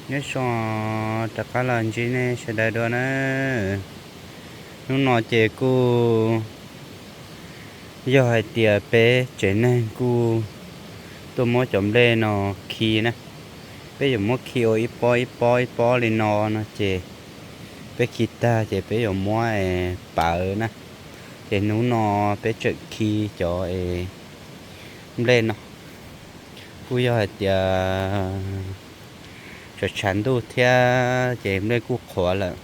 Nyob zoo, rov qab los ntsib nej sawv daws dua na. Hnub no ces kuj yog hais tias peb tsev neeg kuj tuaj muab cov nplej no khi na. Peb yuav muab khi ua ib pob ib pob ib pob li no no ces peb khi tag ces peb yuav muab pawv na. Ces hnub no peb tseem khi cov nplej no, kuj yog hais tias tshav tshav ntuj thiab ces nplej kuj qhuav lawm.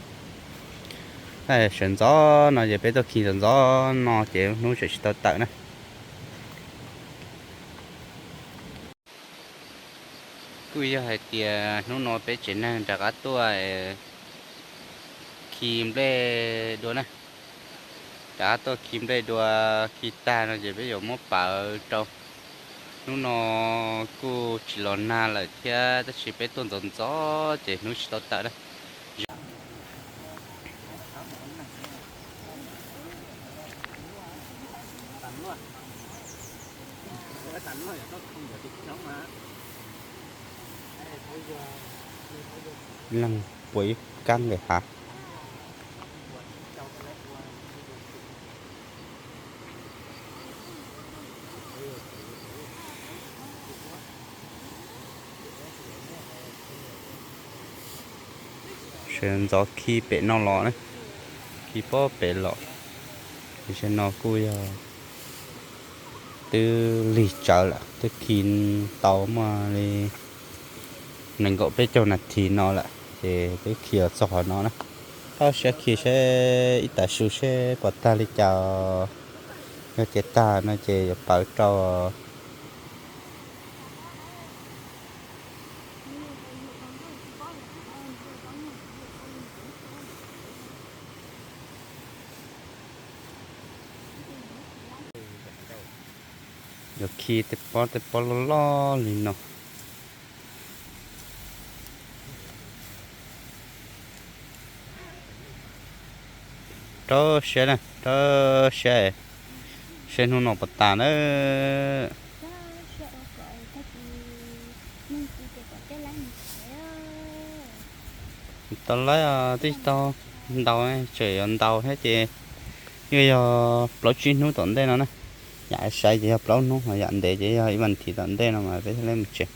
Sawv ntxov no ces peb tuaj khi ntxov ntxov no ces hnub tseem tsis tau tawm na. Kuj yog hais tias hnub no peb tsev neeg rov qab tuaj khi nplej dua na. Rov qab tuaj khi nplej dua, khi tag no ces peb yuav muab pawv rau. Hnub no kuj tsis los nag lawm thiab tab sis peb tuaj ntxov ntxov ces hnub tsis tau tawm na. Leej puas ib kab nqis hav. Sawv ntxov khi pem no los na, khi pob pem los. Tam sim no kuj yog twb lig tsawv lawm, twb khi tau muaj li nees nkaum peb caug nas this no lawm ces twb khi los txog qhov no na. Rau siab khi seb ib tag su seb puas tag li cas, yog tias tag no ces yuav pawv rau. Yuav khi tej pob tej pob loj loj li no. Rau siab na, rau siab, seb hnub no puas tas na. Tau laib os, twb tsis tau ntaus, tseem yuav ntaus thiab ces yeej yog plaub tsib hnub tom ntej no na. Yam sai ces yog plaub hnub, ho yam ntev ces yog ib vas thiv tom ntej no mas peb thiaj li mus tsev.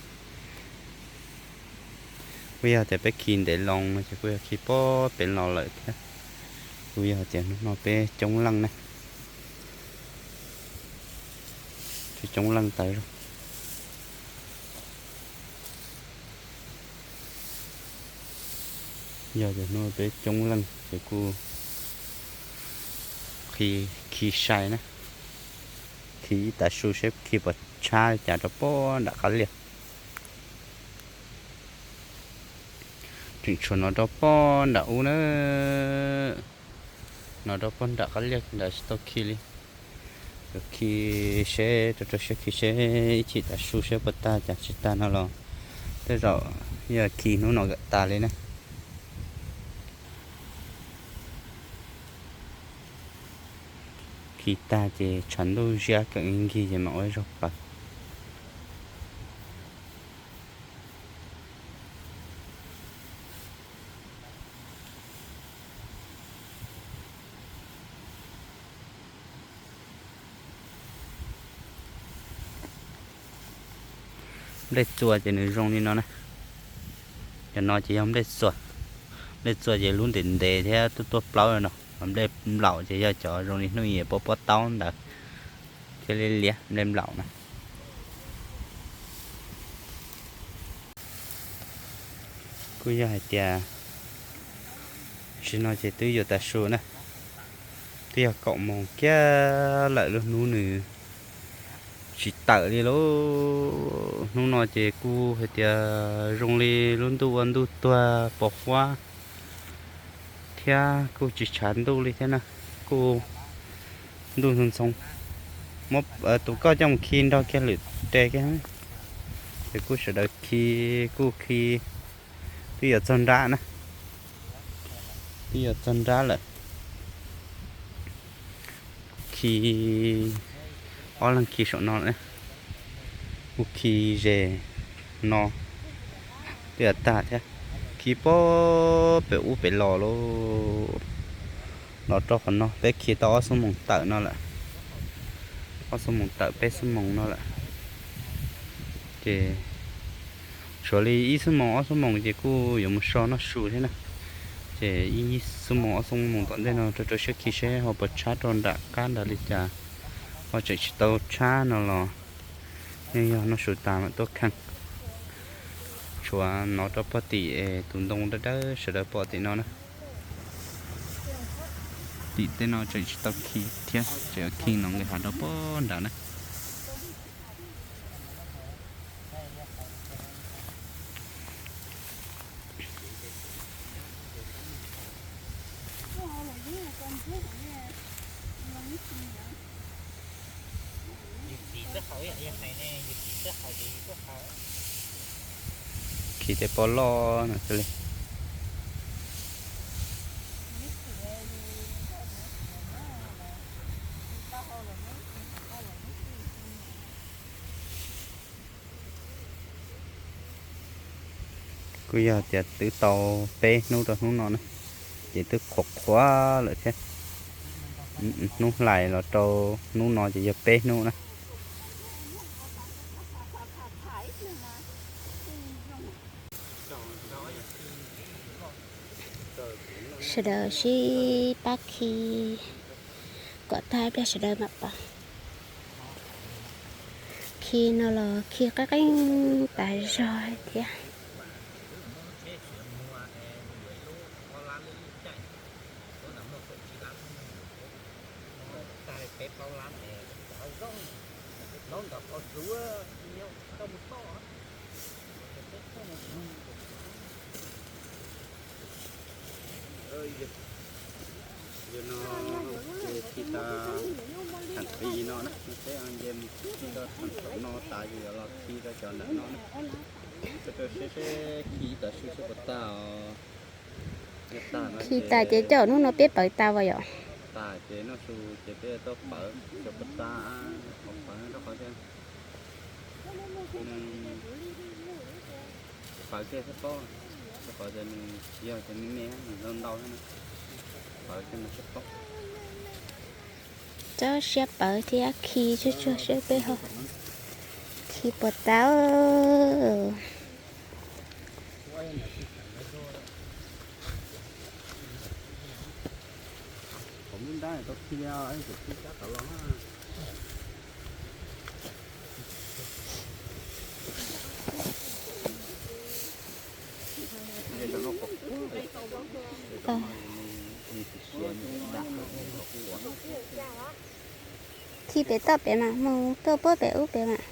Kuj yog tias peb khi ntev loo no ces kuj yog khi pob pem los lawm thiab. Kuj yog tias hnub no peb coob leej na, peb coob leej tas zog. Yog tias hnub no peb coob leej ces kuj khi, khi sai na, khi ib tav su seb khi puas tshab li cas rau pob nram qab liaj. Tseem tshuav no rau pob nram ub na, no rau pob nram qab liaj nrad tsis tau khi li. Yuav khi seb, rau rau siab khi seb ib chim tav su seb puas tag cas, tsis tag no los tej zaum yog khi hnub no kom tas li na. Khi tag ces tshav ntuj ziab kawm nkig ces mam ua zog pawv. Nplej txua ces nws zoo li no na. Cov no ces yog nplej txua. Nplej txua ces lub ntev ntev thiab tuaj tuaj plaub no. Nplej nplaum ces yog cov zoo li hnub ib pob pob taub ntawd thiab liab liab, nplej nplaum na. Kuj yog hais tias tam sim no ces twb yuav tav su na, twb yog kaum moos kiag lawm lub hnub nws tsis tawm li lauj. Hnub no ces kuj hais tias zoo li lub ntuj ua ntuj tuag pos huab thiab kuj tsis tshav ntuj li thiab na, kuj ntuj ntxhoo ntxhoo. Muab tus koj coj mus khi nrog kiag lwm tes kiag, ces kuj sawv daws khi, kuj khi twb yuav txog nrab na, twb yuav txog nrab lawm. Khi ob leeg khi saum no, kuj khi ze no twb yuav tag thiab. Khi pem ub pem los lauj, los rau qhov no peb khi tau ob xuab moos tawm no lawm, ob xuab moos tawm peb xuab moos no lawm. Ces tshuav li ib xuab moos ob xuab moos ces kuj yuav mus so noj su thiab na. Ces ib xuab moos ob xuab moos tom ntej no rau rau siab khi seb ho puas tshab rau nram qab nrad li cas. Ho tseem tsis tau tshab no los yeej yog noj su tas mam tuaj kheej. Tshuav no rau pog tim es tus ntoo dawb dawb sawv daws pom tim no na. Tim tej no tseem tsis tau khi thiab, tseem khi no nqis hav rau pog nrad na. Khi tej pob loj no xwb li. Kuj yog tias twb tau peb hnub rau hnub no na, ces twb qhuav qhuav lawm thiab. Hnub hlais los rau hnub no ces yog peb hnub na. Sawv daws sib pab khi kom tag ib pliag sawv daws mam pom. Khi no los khi qeeb qeeb tas zog thiab. Yog no, khi tas theem qis no na, peb nce mus khi rau theem saum no tas yus yuav los khi rau cov ntawm no na. Rau rau siab seb khi tas su seb puas tag os. Khi tas ces coj hnub no peb pawv tas as yom? Tas ces noj su ces peb tuaj pawv, xyov puas tag, qhov pawv rau qhov tias nws pawv kiag thiaj paub, rau qhov tias nws yog tias me me nws ntau ntau thiab na, pawv kiag mas thiaj paub. Txawb siab pawv thiab khi tsuag tsuag seb peb ho khi puas tau. Khi pem toj pem mas mus tuaj puag pem ub pem mas.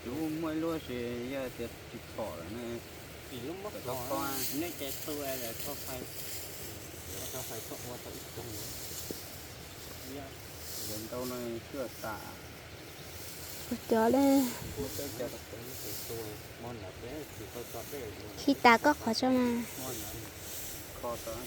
Kuv muaj ib lub ces yog tias tsis pom lawm ne. Nej ces tu lawm tso fais, tso fais txhob ua tau ib tug. Yog ntau no xwb tas. Ua cov li. Khi tas koj qhov tso mas. Kho tau.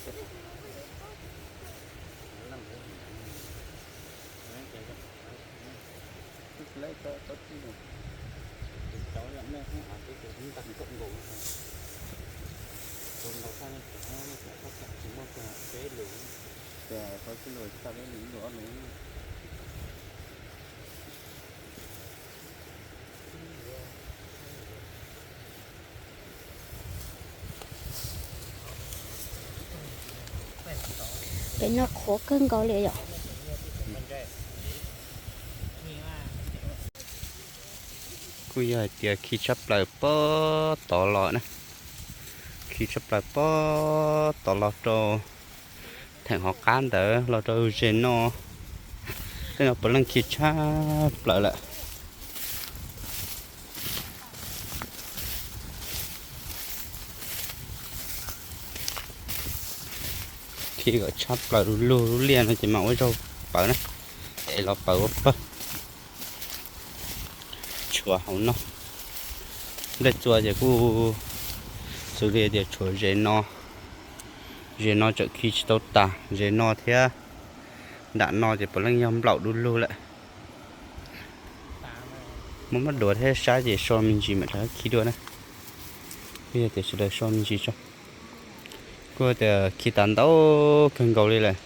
Pem no qhuav kawg nkaus li yom. Kuj yog hais tias khi tshaj plaws puag tod los na, khi tshaj plaws puag tod los rau theem hauv qab ntawd los rau ze no, tej no puav leej khi tshaj plaws lawm. Khi kom tshaj plaws lug lub liaj no ces mam ua zaug pawv na. Los pawg ua pawg tshuav hauv no. Nplej txua ces kuj xws li tias tshuav ze no, ze no tseem khi tsis tau tas, ze no thiab nram no ces puav leej yog nplaum du lug lawm. Muab muab duav thiab sab ces so me ntsis mam rov qab khi dua na. Kuj yog tias sawv daws so me ntsis tso. Kuj tias khi tas ntau kawg nkaus li lawm.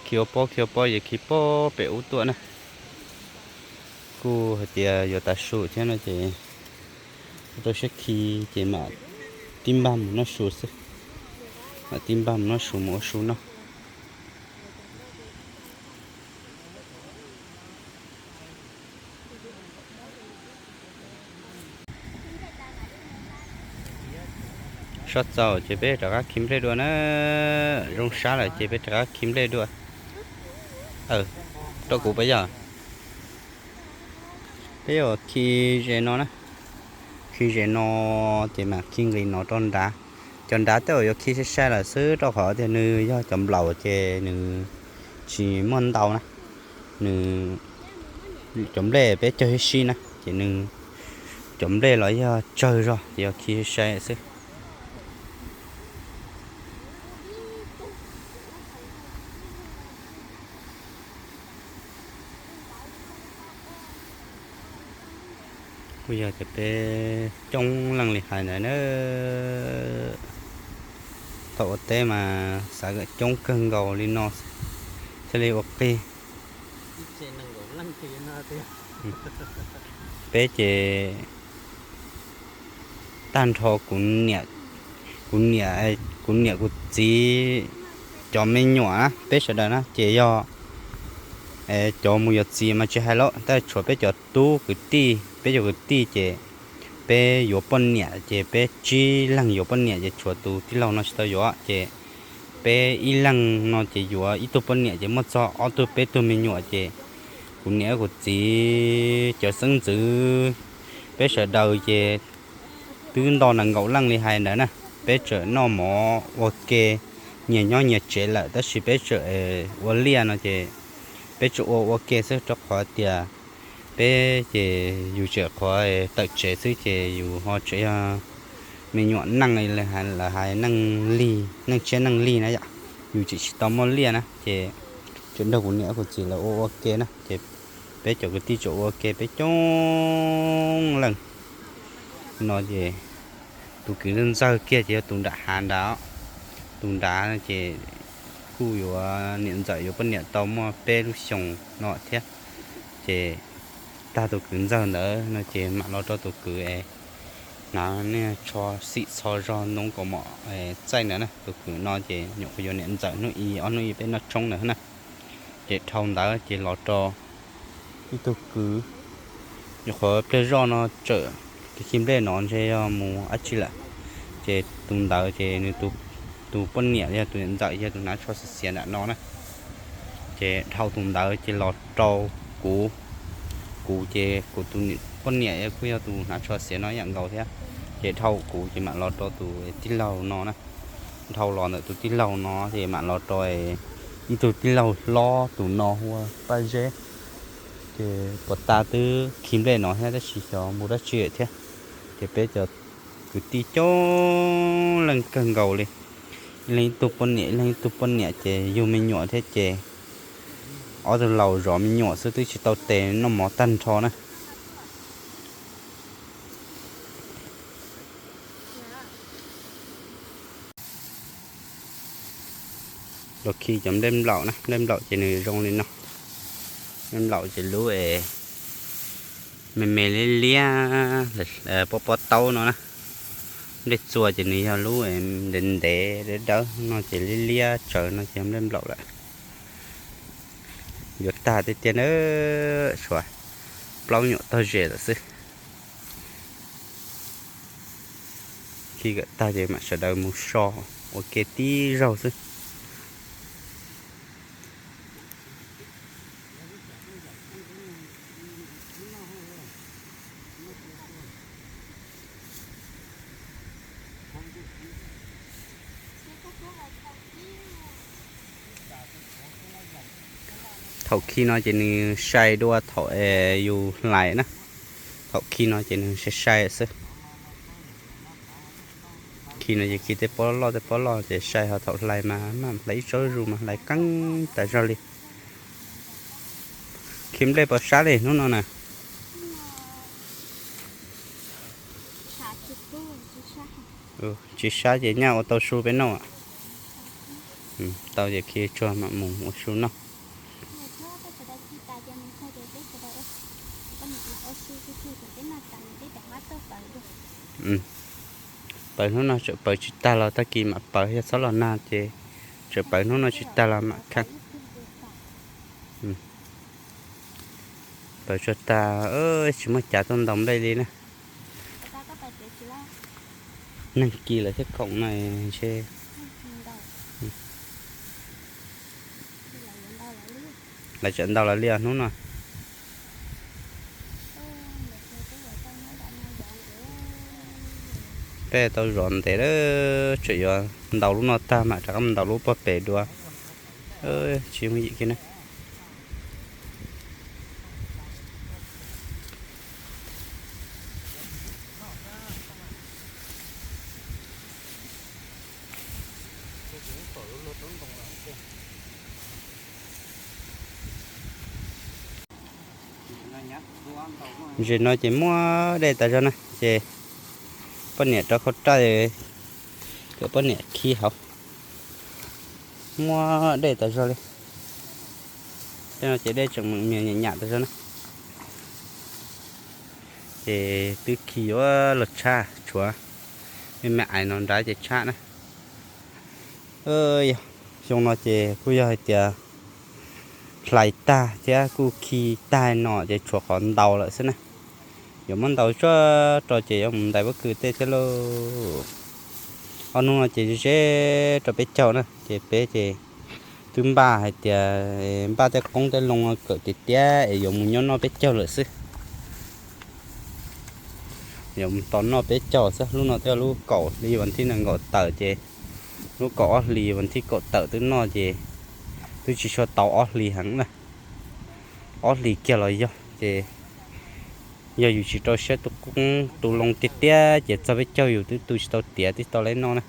Khi ua pob khi ua pob ces khi pob pem ub tuaj na. Kuj hais tias yuav tav su thiab no ces tau siab khi ces mam tib npag mus noj su xwb. Mam tib npag mus noj su mus ua su noj. Sab txaus ces peb rov qab khi nplej dua na. Zoo sab lawm ces peb rov qab khi nplej dua. Rau kuv puas yog? Peb yuav khi ze no na. Khi ze no ces mam khi nqis no rau nrad. Cov nrad tej zaum yuav khi sai sai lawm xwb rau qhov tias nws yog cov nplaum ces nws tsis muaj ntau na. Nws cov nplej peb cog ib sib na ces nws cov nplej los yog tsawg zog ces yog khi sai sai xwb. Kuj yog tias peb coob leej li hais ntawd na. Thaum ua teb mas xav kom coob kawg nkaus li no thiaj li ua qig. Peb ces tag nrho kuv niam, kuv niam, kuv niam kuv txiv cov me nyuam na, peb sawv daws na ces yog cov mus yuav txiv mas tsis hais lawm, tab sis tshuav peb cov tub kwv tij, peb cov kwv tij ces peb yuav poj niam ces peb tsib leeg yuav poj niam ces tshuav tus tij laug no tsis tau yuav ces peb ib leeg no ces yuav ib tug poj niam ces muaj txog ob tug peb tug me nyuam ces kuv niam kuv txiv cov xeeb ntxwv peb sawv daws ces twb nto nees nkaum leej li hais ntawd na. Peb tseem noj mov ua ke, nyias nyob nyias tsev lawm tab sis peb tseem ua liaj no ces peb tseem ua ua ke xwb rau qhov tias peb ces yus tseem qhuav tawm tsev xwb ces yus ho tseem yog me nyuam neej li lawv hais neej lig, neej tsiab neej lig na yom. Yus tseem tsis tau muaj liaj na ces tseem nrog kuv niam kuv txiv lawv ua ua ke na ces peb cov kwv tij tseem ua ke peb coob leej no ces tus kwv ntxawg kiag ces yog tus nram hav nrad. Tus nrad ces kuj yuav niam ntxawm yuav poj niam tau muaj peb lub xyoos no thiab ces tag tus kwv ntxawg ntawd no ces mam los rau tus kwv es hnav niag tsho xim txho zog ntoo kaus mom txaij ntawd na. Tus kwv no ces nyuam qhuav yuav niam ntxawm hnub ib ob hnub ib peb noj tshoob ntawd na. Ces dhau ntawd ces los rau ib tug kwv, nyuam qhuav pliag zoj no tseem khi nplej no ntshe yog mus dab tsi lawm. Ces tus ntawd ces nws tus poj niam yog tus niam ntxawm yog tus hnav tsho xiav xiav nram no na. Ces dhau tus ntawd ces los rau kuv, kuv ces kuv tus poj niam kuj yog tus hnav tsho xiav no ib yam nkaus thiab. Ces dhau kuv ces mam los rau tus tij laug no na. Dhau los ntawm tus tij laug no ces mam los rau ib tug tij laug hlob tus no hu ua Paj Zeb. Ces puas tas twb khi nplej no thiab tab sis xyov mus dab tsi thiab. Ces peb cov kwv tij coob leej kawg nkaus li, ib leeg ib tug poj niam ib leeg ib tug poj niam ces yug me nyuam thiab ces ob tug laus zov me nyuam xwb twb tsis tau tes noj mov tag nrho na. Los khi cov nplej nplaum na, nplej nplaum ces nws zoo li no. Nplej nplaum ces lub es me me liab liab, pob pob taub no na. Nplej txua ces nws yog lub ntev ntev dawb dawb no ces liab liab tsawv no ces nplej nplaum lawm. Yuav tag tiag tiag na, tshuav plaub nyuam tog zes lawm xwb. Khi kom tag ces mam sawv daws mus so ua ke tib zaug xwb. Thaum khi no ces nws sai dua thaum es yus hlais na. Thaum khi no ces nws sai sai xwb. Khi no ces khi tej pob loj tej pob loj ces sai, ho thaum hlais mas maj hlais ib tsob zus mas hlais qeeb tas zog li. Khi nplej puas sab li hnub no na? Tsis sab ces nyaj ua tau su peb noj. Tau ces khi tsuag mam mus ua su noj. Paws hnub no tseem paws tsis tag los tag kis mam paws, yog txhob los nag ces tseem paws hnub no tsis tag los mam kheej. Paws tsuag tag, tsis muaj cav tuaj ntaus nplej li na. Neeg kis lawm thiab khoom no ntshe lawv tseem ntaus lawv li os hnub no. Peb tau zov ntev lawm, tseem yuav ntaus lub no tag mam rov qab mus ntaus lub puag pem dua. Tsis yooj yim kiag na. Zem no ces muaj dej tas zog na ces poj niam rov khau raj, kom poj niam khi hauv. Muaj dej tas zog li. Tej no ces dej tseem meem mias nyam nyam tas zog na. Ces twb khi yuav los tshaj, tshuav me me ais no nrad ces tshaj na. Xyoo no ces kuj yog hais tias hlais tag thiab kuj khi tag no ces tshuav qhov ntaus lawm xwb na. Yuav muab ntaus tsuag tso ces yuav mus ntais pob kws tej thiab lauj. Ob hnub no ces ze ze rau peb caug na ces peb ces twb npaj hais tias npaj tej qoob tej loo kawm tiag tiag es yuav mus nyob noj peb caug lawm xwb. Yuav mus tos noj peb caug xwb, lub no twb lub kaum hli vas thib nees nkaum tawm ces lub kaum ob hlis vas thib kaum tawm twb noj ces twb tsis tshua tau ob hlis heev na. Ob hlis kiag los yog ces yog yus tsis rau siab tu qoob tu loo tiag tiag ces txog peb caug yus twb tu tsis tau tiav twb tau leb noj na.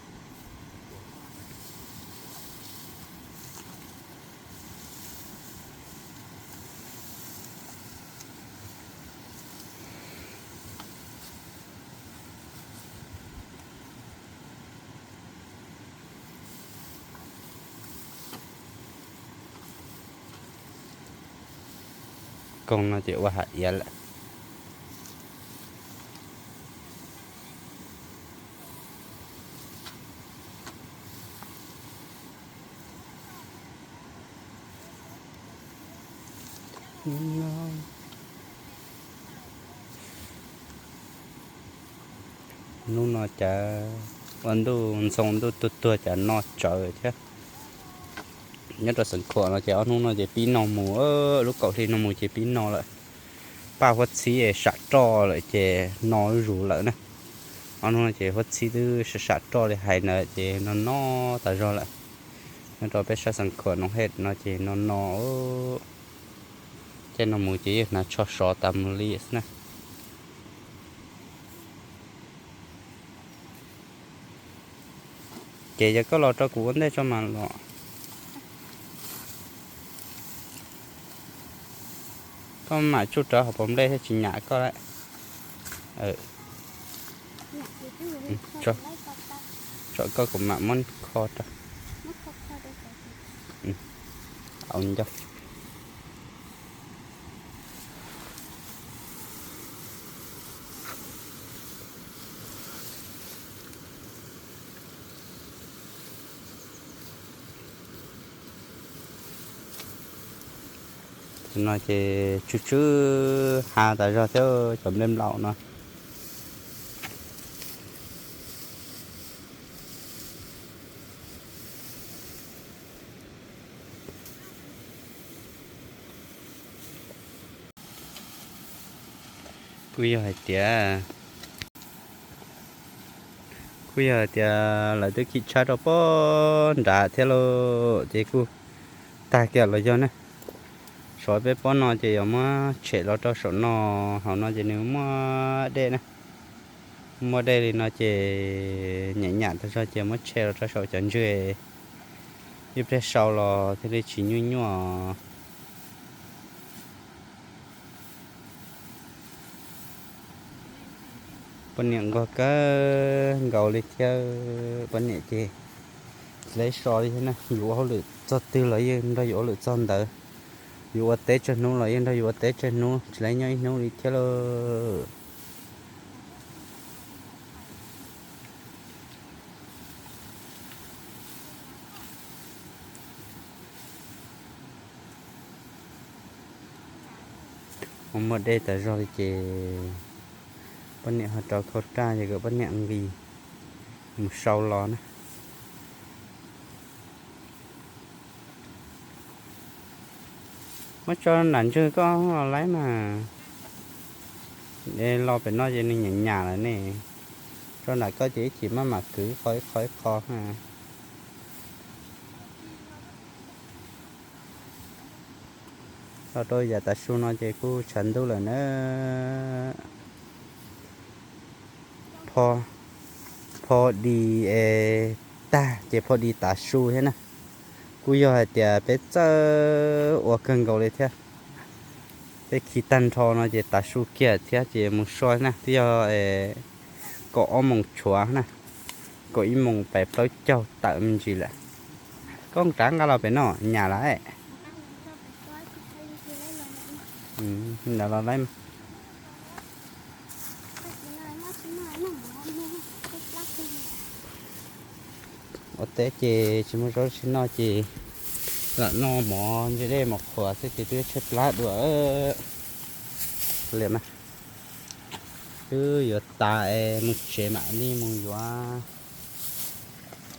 Koog no ces ua hav iav lawm. Hnub no cas ua ntuj ntxhoo ntuj tuag tuag cas noj tsawv thiab. Nyob rau Xeev Khuam no ces ob hnub no ces pib no mus, lub kaum hli no mus ces pib no lawm. Paj huab txhib sam roj lawm ces no zuj zus lawm na. Ob hnub no ces huab txhib twb sam roj li hais ntawd ces no no tas zog lawm. Nyob rau peb sab Xeev Khuam no hej no ces no no, caij no mus ces yeej hnav tsho sov tas mus li xwb na. Ces yog koj los rau kuv ua ntej tso mas los. Koj mam tsuj rawv hauv paus nplej thiab tsis nyam koj lawm. Tso koj kuv mam muab kho rau. Au nco. Tam no ces tsw tsw ha tas zog thiab cov nplej nplaum no. Kuj yog hais tias, kuj yog hais tias lawv twb khi tshab rau pob nrad thiab lauj, ces kuj tag kiag los yog ne. Saum peb pob no ces yuav muab tshem los rau saum no, hauv no ces nws muaj dej na. Muaj dej li no ces nyam nyam tag zog ces muab tshem los rau saum cov ntswg, ib pliag sau los thiaj li tsis nyuaj nyuaj. Poj niam nquag kawg nkaus li thiab, poj niam ces tsis laib so li thiab na, yus ua hauj lwm txog twg los yeej nrog yus ua hauj lwm txog ntawd, yus ua teb tsawg hnub los yeej nrog yus ua teb tsawg hnub, tsis laib nyob ib hnub li thiab lauj. Ua muaj dej tas zog li ces poj niam ho rau khau raj ces kom poj niam nqis mus sau los na. Muab tso nram ntswg koj los laib mas. Los pem no ces nws nyam nyam lawm ne. Tso nram koj ces ib chim maj mam kwv ib qho ib qho ib qho. Los rau yav tav su no ces kuj tshav ntuj lawm na. Pho, pho di tag ces pho di tav su thiab na. Kuj yog hais tias peb txawj ua kawg nkaus li thiab. Peb khi tag nrho no ces tav su kiag thiab ces mus so na, twb yog kaum ob moos tshuav na, kaum ib moos pais plaub caug tawm me ntsis lawm. Koj rov nqa los pem no nyam lawm. Ntawd los laib. Ua teb ces tsis muaj zaub tsis noj ces lam noj mov ntse dej mov qhuav xwb ces twb tshaib plab dua li mas. Twb yuav tas es mus tsev mam li mus yuav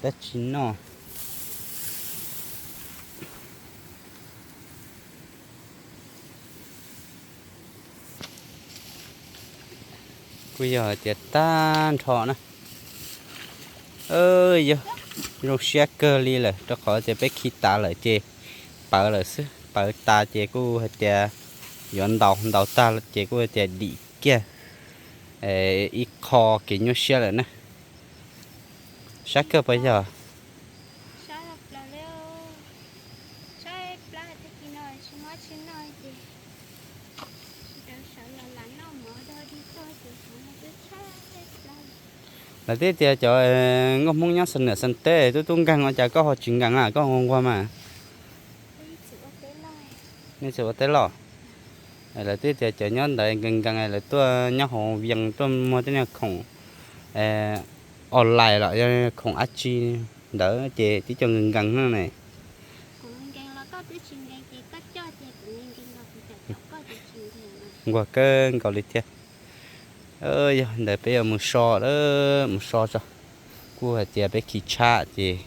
dab tsi noj. Kuj yog hais tias tag nrho na. Yog zoo siab kawg li lawm rau qhov tias peb khi tas lawm ces pawv lawm xwb, pawv tas ces kuj hais tias yuav ntaus, ntaus tag ces kuj hais tias dim kiag ib qho kev nyuaj siab lawm na. Sab kawg puas yog? Lawv twb tias cov nkauj Hmoob nyob San Niam San Teb tub tub nkeeg ua cas koj ho tsis nkees na, koj nquag nquag mas. Nej tsis ua teb loj. Lawv twb tias cov nyob ntawd nkees nkees, lawv tuaj nyob hauv Vias tuaj muag tej niag khoom online los yog khoom dab tsi ntawd ces tib co nkees nkees no ne. Nquag kawg nkaus li thiab. Yog ntawd peb yuav mus so lawm, mus so tso. Kuj hais tias peb khi tshaj ces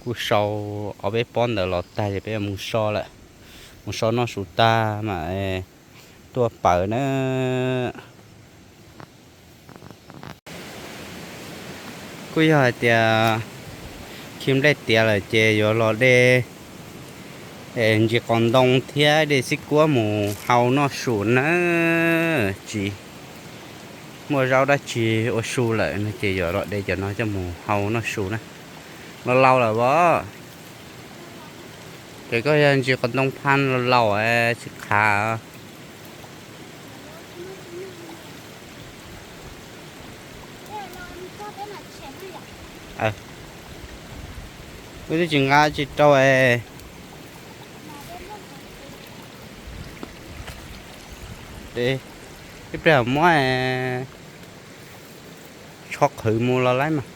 kuj sau ob peb pob ntawd los tag ces peb yuav mus so lawm. Mus so noj su tag mas tuaj pawv na. Kuj yog hais tias khi nplej tiav lawm ces yuav los de ntsis qos ntoo thiab de xib kuab mus hau noj su na. Tsis muaj zaub dab tsi ua su lawm no ces yuav los de cov no coj mus hau noj su na. Los laus lawm as. Ces koj yog ntsis qos ntoo phaj los laus tsis qhav. Wb twb tsis nqa tsis rau es. Ib pliag muab tsho qhwv mus los laib mas.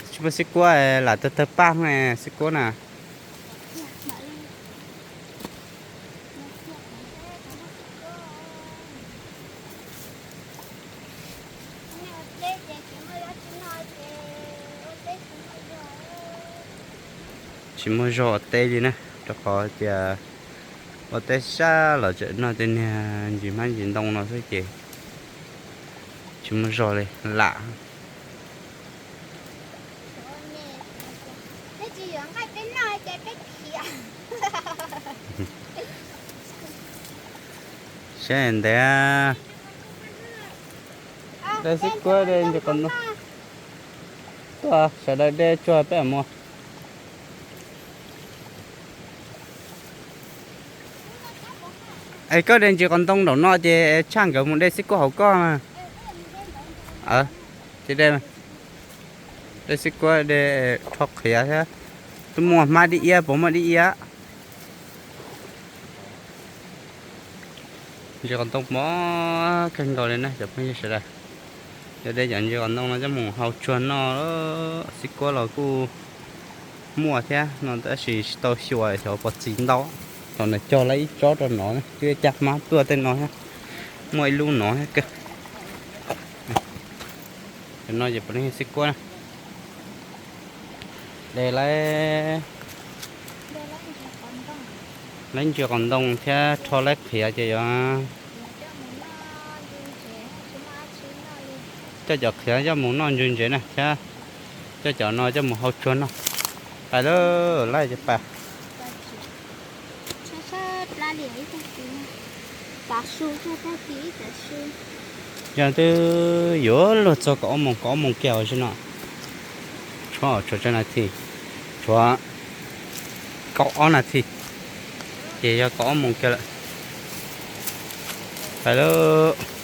Tsis muaj xib kuab lam tawg tawg paj xib kuab na. Tsis muaj zog ua teb li na, rau qhov tias ua teb sab los tseem noj tej niag ntsis hmab ntsis ntoo no xwb ces tsis muaj zog li lam. Ntev, de xib kuab de ntsis qos ntoo tuaj, sawv daws de tsuag peb mus. Es koj de ntsis qos ntoo nraum no ces tshaj nkawd mus de xib kuab hauv koj. Ces de, de xib kuab de rho qhiav thiab. Twb muaj hmab dib iab, puas muaj dib iab? Ntsis qos ntoo mos kawg nkaus li na cov phooj ywg sawv daws. Yog de cov ntsis qos ntoo no coj mus hau tsuag noj, xib kuab los kuj muaj thiab no tab sis tsis tau xyuas xyov puas txi ntau. Thaum no cog lawm ib tsob rau no, twb caj hmab tuaj tej no thiab. Muaj ib lub no thiab kawg. Cov no ces puav leej yog xib kuab na. De lawm, lawv ntsis qos ntoo thiab rho lawv qhiav ces yuav coj cov qhiav coj mus noj ntsuag ntsev na thiab coj cov no coj mus hau tsuag noj. Pais lawm, lawv cov pais. Yog twb yuav luag txog kaum ob moos, kaum ob moos kiag os no. Tshuav, tshuav tsawg nas this? Tshuav kaum ob nas this, ces yog kaum ob moos kiag lawm. Pais lawm.